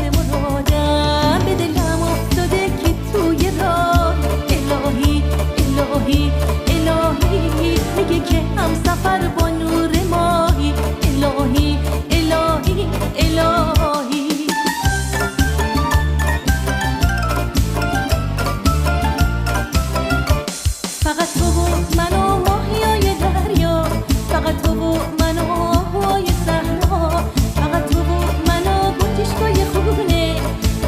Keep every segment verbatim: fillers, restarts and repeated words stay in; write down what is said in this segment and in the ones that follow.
مرادم به دلم افتاده که توی راه، الهی، الهی، الهی، میگه که همسفر با نور ماهی، الهی، الهی، الهی. فقط تو و من و ماهیای دریا، فقط تو و من و آهوهای صحرا، فقط تو و من و گنجشکای خونه،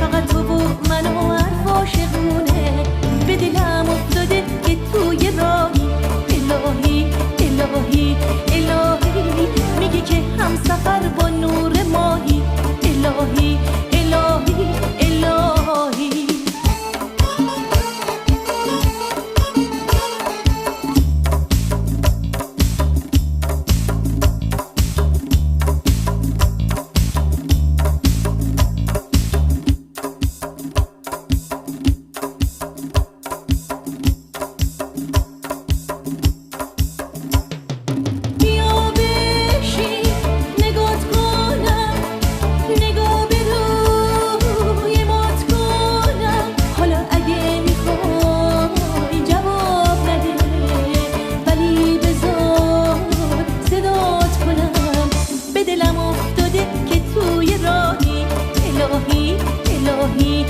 فقط تو و من و حرف عاشقونه. به دلم افتاده که توی راهی، الهی، الهی، الهی، میگه که همسفر با نور ماهی، الهی، الهی، الهی. بیا بشین، نگات کنم، نگاه به روی مات کنم. حالا اگه می‌خوای جواب نده، ولی بذار صدات کنم. به دلم افتاده که توی راهی، الهی، الهی،